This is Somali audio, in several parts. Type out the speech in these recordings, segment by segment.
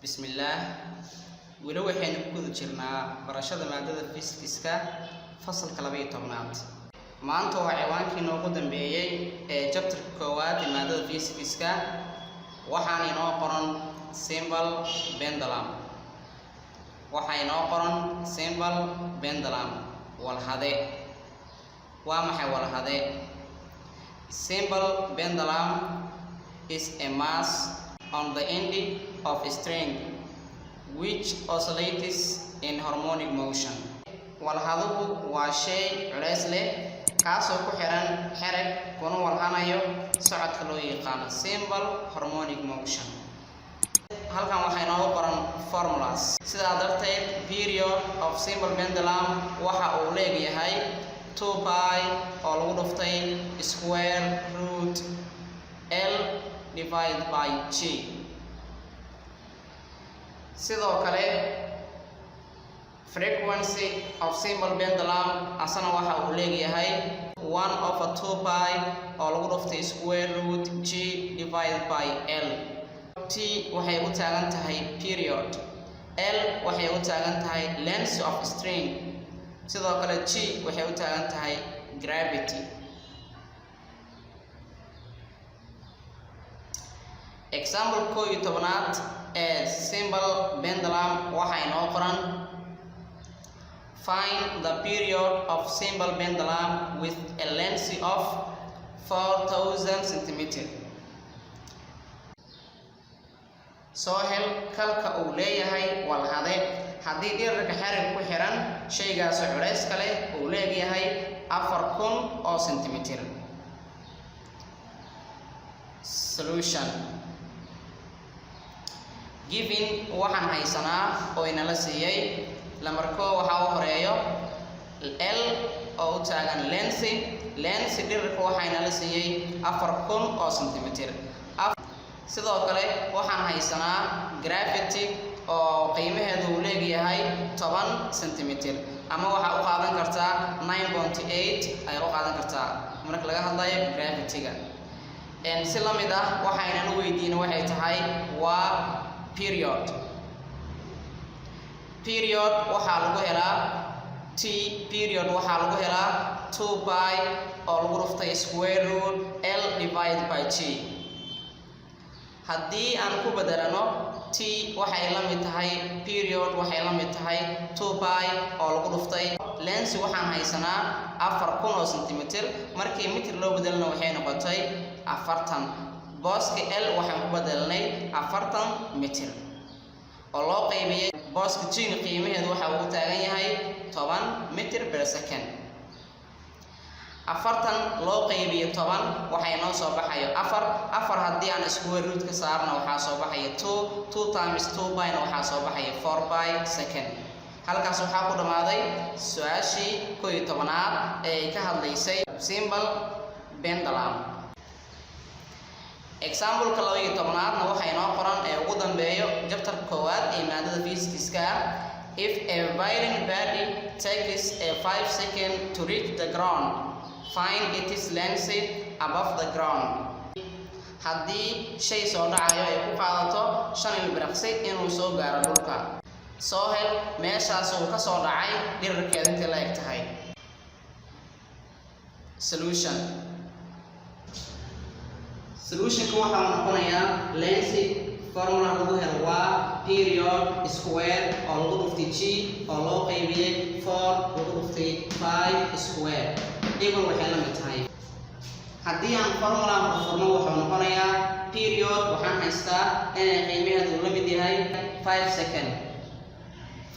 Bismillaah. Weli waxaynu ku guda jirnaa barashada maadada fiisikiska, fasalka 12aad. Maanta waa ciwaankii noogu dambeeyey ee chapterka koowaad ee maadada fiisikiska. Waxaana inoo qoran simple pendulum. Waxaa inoo qoran simple pendulum, walhade. Waa maxay walhade? Simple pendulum is a mass on the end of a string which oscillates in harmonic motion. Walhaduhu waa shay culays leh kaasoo ku xiran xereg kuna walhanayo socodka loo yaqaano simple harmonic motion. Halkan waxaa inoogu qoran formulas. Sidaa darteed, period of simple pendulum waxa uu leegyahay 2 pi oo lagu dhuftay square root L divided by G. Sidoo kale, frequency of simple pendulum asana waxa uu leeyahay 1 over 2 pi oo lagu dhuftay square root G divided by L. T waxay u taagan tahay period, L waxay u taagan tahay length of string, sidoo kale G waxay u taagan tahay gravity. Example 11aad ee simple pendulum waxaa inoo qoran: find the period of simple pendulum with a length of 4000 centimeter. Soo hel kalka uu leeyahay walhade haddii dhererka xarig ku xiran shaygaasi culayska leh uu leegyahay 4000 oo centimeter. Solution. Given, waxaan haysanaa oo inala siiyey. Lambar koo waxaa u horeeyo L oo u taagan length. Length, dhererka, waxaa inala siiyey 4000 oo centimeter. Sidoo kale waxaan haysanaa gravity oo qiimaheedu uu leegyahay 10 centimeter, ama waxaa u qaadan kartaa 9.8 ayaa u qaadan kartaa marka laga hadlayo gravity-ga. Si la mid ah, waxaynan u weydiina waxay tahay waa period. Period waxaa lagu helaa, T period waxaa lagu helaa 2 pi oo lagu dhuftay square root L divided by G. Haddii aan ku bedelano, T waxay la mid tahay, period waxay la mid tahay 2 pi oo lagu dhuftay length. Waxaan haysanaa 4000 oo centimeter, markii mitir loo bedelana waxay noqotay 40. Booska L waxaan ku bedelnay 40 mitir oo loo qaybiyey booska G. Qiimaheedu waxa uu taagan yahay 10 mitir per second. 40 loo qaybiyo 10 waxay noo soo baxayo afar. Afar haddii aan square root ka saarna, waxaa soo baxaya two. Two times two pi-na waxaa soo baxaya four pi second. Halkaas waxaa ku dhammaaday su-aashii 11aad ee ay ka hadlaysay simple pendulum. Exampleka 12aadna waxaa inoo qoran ee ugu dambeeyo chapterka koowaad ee maadada physics-ka: if a violin body takes a 5 second to reach the ground, find its length above the ground. Haddii shay soo dhacayo ay ku qaadato 5 ilbiriqsi inuu soo gaaro dhulka, soo hel meeshaas uu ka soo dhacay dhererkeeda intay la eg tahay. Solution. Solutionka waxa uu noqonayaa, length formula lagu helo waa period square oo lagu dhuftay G oo loo qaybiyey four lagu dhuftay five square. Equal waxay la mid tahay, haddii aan formula furfurno, wuxuu noqonayaa period waxaan haystaa inay qiimaheedu la mid yahay 5 second.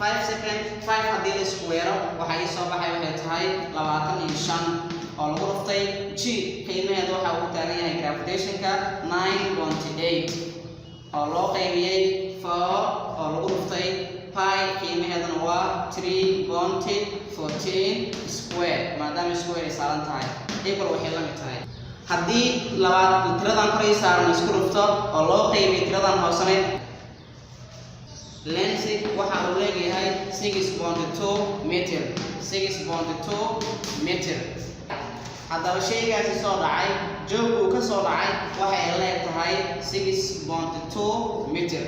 5 second, 5 haddii la isku weero, waxaa ii soo baxay waxay tahay 25 oo lagu dhuftay G. Qiimaheedu waxa uu taagan yahay gravitationka 9.8. oo loo qaybiyey 4 oo lagu dhuftay pi, qiimaheeduna waa 3.14 square, maadaama square ay saaran tahay. Equal, waxay la mid tahay, haddii labaad tiradan kor ii saaran isku dhufto oo loo qaybiyo tiradan hoosane, length waxa uu leeyahay 6.2 meter, 6.2 meter. Haddaba shaygaasi soo dhacay, joog uu ka soo dhacay, waxay leeg tahay 6.2 meter.